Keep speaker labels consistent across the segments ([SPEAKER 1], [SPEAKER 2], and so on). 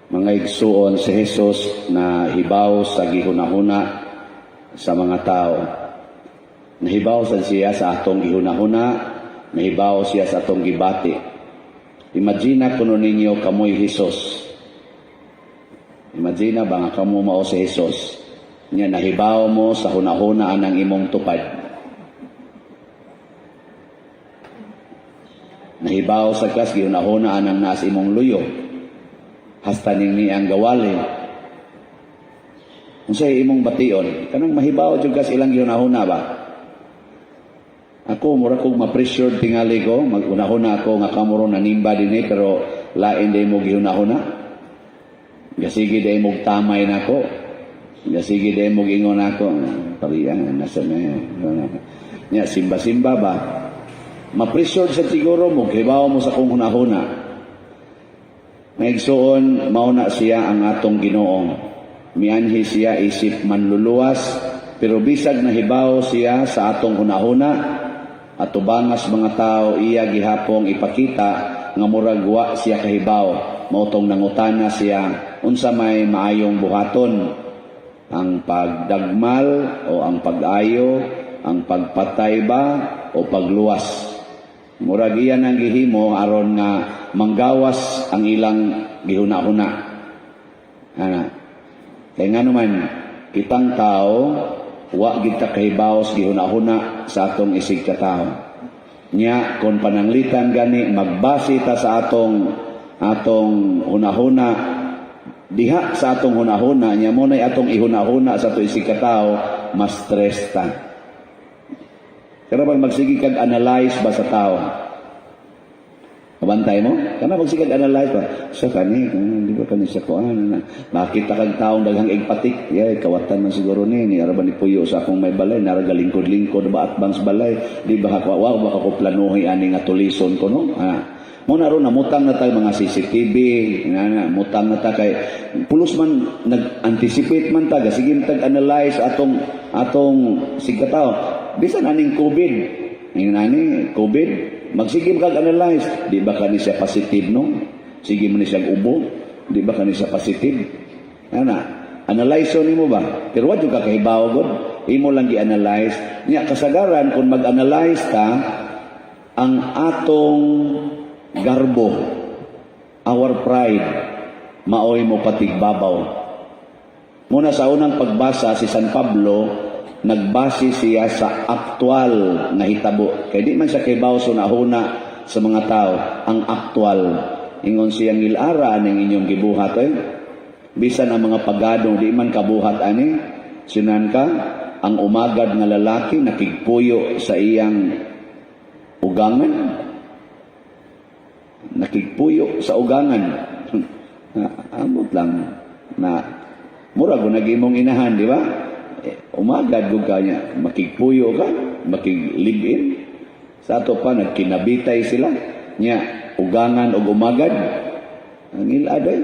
[SPEAKER 1] Mga igsuon, si Jesus nahibaw sa gihunahuna sa mga tao. Nahibaw sa siya sa atong gihunahuna, nahibaw siya sa atong gibati. Imagine kuno ninyo kamoy Jesus. Imagine ba nga kamo mao si Jesus? Nya nahibaw mo sa hunahuna ang imong tupad. Nahibaw sa kas gihunahuna anang naas imong luyo. Hasta ning ni ang gawali. Unsay imong bation? Kanang mahibaw jud kas ilang gihunahuna ba? Ako mura kog ma-pressure tingali ko, magunahuna ako nga kamo ron nanimba dinhi pero lain day mo gihunahuna. Gasige day mo tamay nako. Gasige day mo ingon nako. Pariya nasa na. Nya simba-simba ba? Ma-pressure sa siguro mo, hibaw mo sa kong hunahuna. Mga mao na siya ang atong Ginoo. Mianhi siya isip manluluwas, pero bisag nahibaw siya sa atong hunahuna, atubangas mga tao, iya gihapong ipakita nga murag wa siya kahibaw. Mao tong nangutana siya unsa may maayong buhaton, ang pagdagmal o ang pag-ayo, ang pagpatay ba o pagluwas. Murag iya nang gihimo aron nga manggawas ang ilang gihuna-huna. Ana kay ngano man kitang tao wa gid ta kahibaw sa gihuna-huna sa atong isig katawo. Nya kon pananglitan gani magbase ta sa atong atong hunahuna, diha sa atong hunahuna nya mo nay atong ihunahuna sa atong isig katawo, mas stress ta. Pero pag magsige kag analyze ba sa tao, kabantay mo? Kana magsige kag analyze ba? Sa kani, di ba kani sa kuan? Makita kag taong daghang igpatik, yeah, kawatan man siguro ni, ni ara ba ni puyo sa akong may balay, nara galingkod-lingkod ba atbang sa balay, di ba ako, wow, baka ko planuhi ani nga tulison ko, no? Ah. Mo na ron, namutang na tayo mga CCTV, nga nga, mutang na ta kay pulos man nag-anticipate man ta, sige tag analyze atong atong sigkatao. Bisan aning COVID, ingnan ani COVID, magsige kag analyze, di ba kani siya positive, no? Sige mo ni siya ubo, di ba kani siya positive? Ana, analyze nimo ba? Pero wa jud ka kahibaw god, imo lang gi-analyze. Nya kasagaran kung mag-analyze ta, ang atong garbo, our pride, maoy mo patigbabaw. Muna sa unang pagbasa, si San Pablo, nagbase siya sa aktual nga hitabo. Kay di man siya kahibaw sa hunahuna sa mga tao, ang aktual. Ingon siyang ilara ning inyong gibuhat eh. Bisan ang mga pagano di man kabuhat ani, sinan ka ang umagad nga lalaki nakigpuyo sa iyang ugangan, nakigpuyo sa ugangan. Amot lang na mura ko nagimong inahan, di ba? Eh, umagad ko kanya, makigpuyo ka, makig-live-in. Sa ato pa, nagkinabitay sila. Nya, ugangan og umagad. Ang iladay.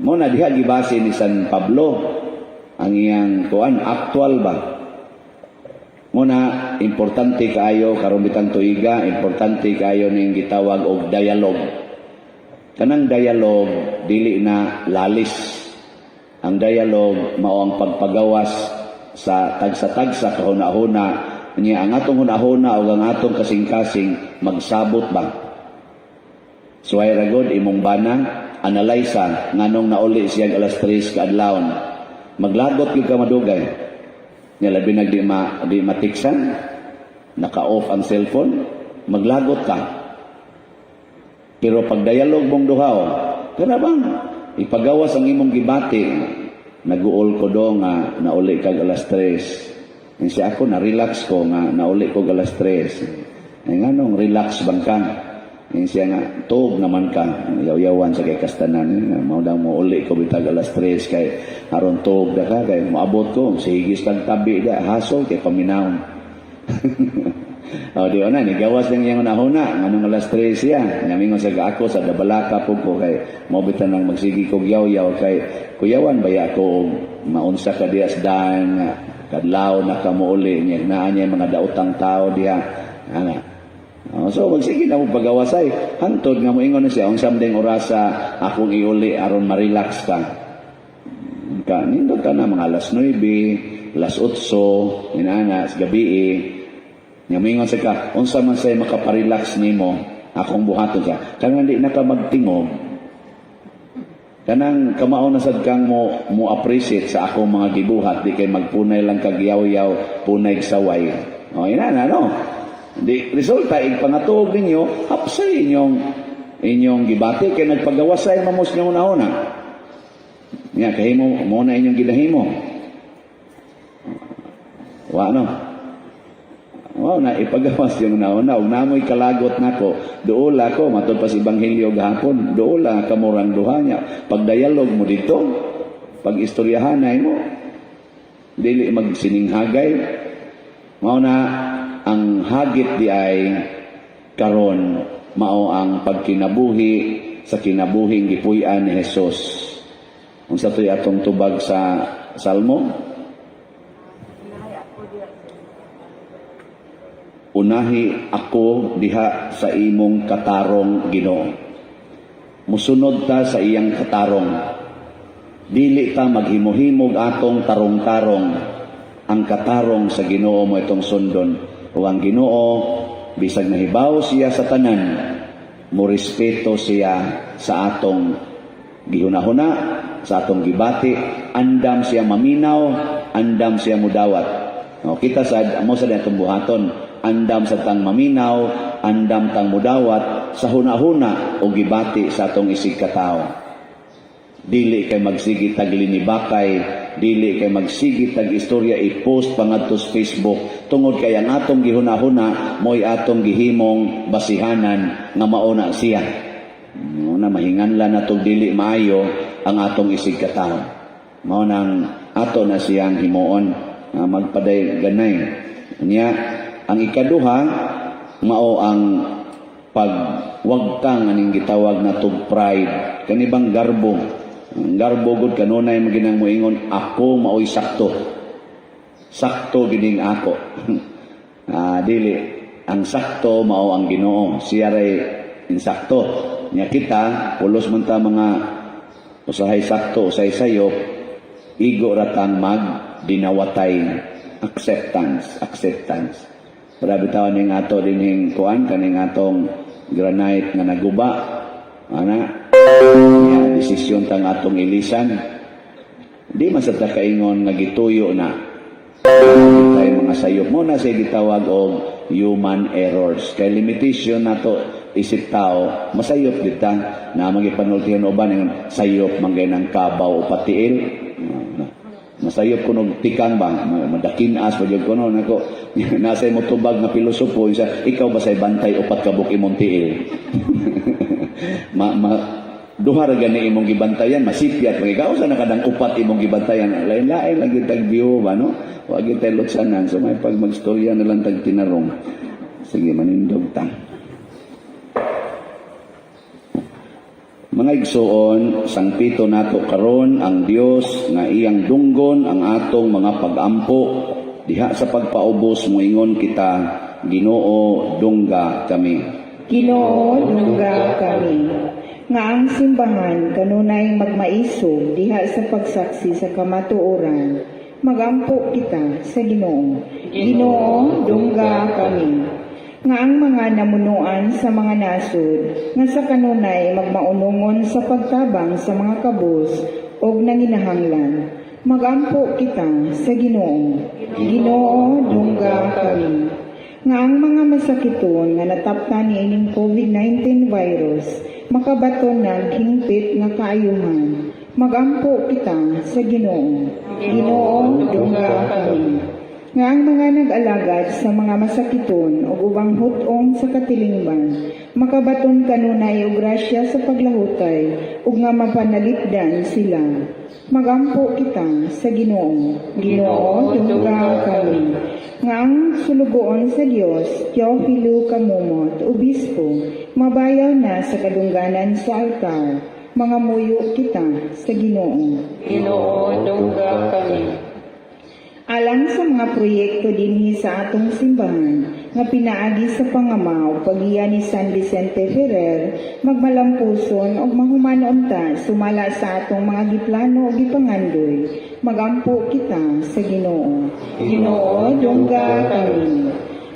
[SPEAKER 1] Mo na diha gibase ni San Pablo ang iyang kuan, actual ba. Muna importante kaayo karon bitang tuiga, importante kaayo ning gitawag og dialogue. Kanang dialogue dili na lalis. Ang dialogue mao ang pagpagawas sa tagsa-tagsa kahuna-huna niya, ang atong hunahuna o ang atong kasing-kasing magsabot ba. Suway ra gud imong bana, analyze nganong nauli siya alas 3 kaadlawon. Maglagot gyud ka madugay. Nya labi nag di matiksan, naka-off ang cellphone, maglagot ka. Pero pag dialogue mong duhaw, kana bang ipagawas ang imong gibati, naguol ko do nga nauli kag alas 3. Yung siya ako, na-relax ko nga nauli ko alas 3. Ay nganong relax bang ka? Yung siya nga, tuog naman ka. Yaw-yawan sa kay kastanan. Mao daw mo uli ko bitag alas 3 kay aron tuog da ka. Kay moabot ko, sigis kag tabi da, hasol kay paminaw. O di na, nigawas lang iyang hunahuna, nganong alas 3 siya. Namingon sa ako sa dabalaka po ko kay mo bitan nang magsigi kog yaw-yaw kay kuyawan baya ko og maunsa ka diya sa daan nga kadlaw na ka mo uli niya naa niya mga daotang tao diha. Ana. Oh, so magsige na mo pagawasay. Hantod nga moingon na siya, "Unsa man ding orasa akong iuli aron ma-relax ka?" Ka nindot ka na mga alas 9, alas 8, inana sa gabi eh. Nga moingon sa ka, "Unsa man say makaparelax nimo akong buhaton siya?" Kanang di na ka magtingog, kanang kamao na sad kang mo appreciate sa akong mga gibuhat, di kay magpunay lang kag yaw-yaw, punay saway. O ina na, no? Di resulta igpangatuog ninyo, hapsay inyong inyong gibati kay nagpagawasay mamos niyo una-una. Nya kahimo mo na inyong ginahimo. Wa no. Wow na ipagawas yung una-una ug namoy kalagot nako. Duola ko matud pa sa ebanghelyo gahapon. Duola kamurang duha niya. Pag dialog mo dito, pag istoryahanay mo, dili magsininghagay. Mao na ang hagit di ay karon mao ang pagkinabuhi sa kinabuhing gipuy-an ni Jesus. Unsa to'y atong tubag sa Salmo? "Unahi ako diha sa imong katarong, Ginoo." Musunod ta sa iyang katarong. Dili ta maghimo-himog atong tarong-tarong. Ang katarong sa Ginoo mo itong sundon. O ang Ginoo, bisag nahibaw siya sa tanan, mo respeto siya sa atong gihunahuna, sa atong gibati, andam siya maminaw, andam siya mudawat. O, kita sad mo sa atong buhaton, andam sa tang maminaw, andam tang mudawat sa hunahuna o gibati sa atong isig katao. Dili kay magsigi tag linibakay, dili kay magsigi tag istorya i-post pa ngadto sa Facebook tungod kay ang atong gihunahuna mo'y atong gihimong basihanan nga mauna siya. Mao na mahinganlan natong dili maayo ang atong isig katao. Mao nang ato na siyang himuon nga magpaday ganay. Nya ang ikaduha mao ang pagwagtang aning gitawag na tug pride, kanibang garbo. Ang garbo gud kanunay maginang moingon, "Ako maoy sakto, sakto gining ako." Dili, ang sakto mao ang Ginoo, siya ray insakto. Nya kita pulos man ta mga usahay sakto, usahay sayop, igo ratang mag dinawatay. Acceptance, acceptance. Para bitaw ning ato dinhing kuan, kaning atong granite nga naguba ana nya, desisyon tang atong ilisan. Di man sa ta kaingon nga gituyo na tayo mga sayop mo na sa gitawag og human errors kay limitation nato isip tao, masayop dita na magipanultihan uban ng sayop manggay ng kabaw o patiil. Masayop kuno tikang ba, madakinas pa jud kuno nako. Nasa mo tubag nga pilosopo isa, "Ikaw ba say bantay upat ka buok imong tiil?" Ma, ma duha ra gani imong gibantayan, masipyat man ikaw sa nakadang upat imong gibantayan. Lain-lain lagi tag view ba, no? Wa gyud tay lutsanan, so may pag magstorya na lang tag tinarong. Sige, manindog ta. Mga igsuon, sangpito nato karon ang Dios nga iyang dunggon ang atong mga pagampo. Diha sa pagpaubos moingon kita, "Ginoo, dungga kami."
[SPEAKER 2] Ginoo, dungga kami. Nga ang simbahan kanunay magmaisog diha sa pagsaksi sa kamatuoran. Magampo kita sa Ginoo. Ginoo, dungga kami. Nga ang mga namunuan sa mga nasod nga sa kanunay magmaunungon sa pagtabang sa mga kabus og nanginahanglan. Magampo kita sa Ginoo. Ginoo, dungga kami. Nga ang mga masakiton nga nataptan niining COVID-19 virus makabaton nag hingpit nga kaayuhan. Magampo kita sa Ginoo. Ginoo, dungga kami. Nga ang mga nag-alagad sa mga masakiton ug ubang hut-ong sa katilingban makabaton kanunay og grasya sa paglahutay ug nga mapanalipdan sila. Magampo kita sa Ginoo. Ginoo, dungga kami. Nga ang sulugoon sa Dios, Teofilo Camomot, Obispo, mabayaw na sa kadungganan sa altar. Mangamuyo kita sa Ginoo.
[SPEAKER 3] Ginoo, dungga kami.
[SPEAKER 2] Alang sa mga proyekto dinhi sa atong simbahan nga pinaagi sa pangama ug paggiya ni San Vicente Ferrer, magmalampuson ug mahuman unta sumala sa atong mga giplano ug gipangandoy. Magampo kita sa Ginoo. Ginoo, dungga kami.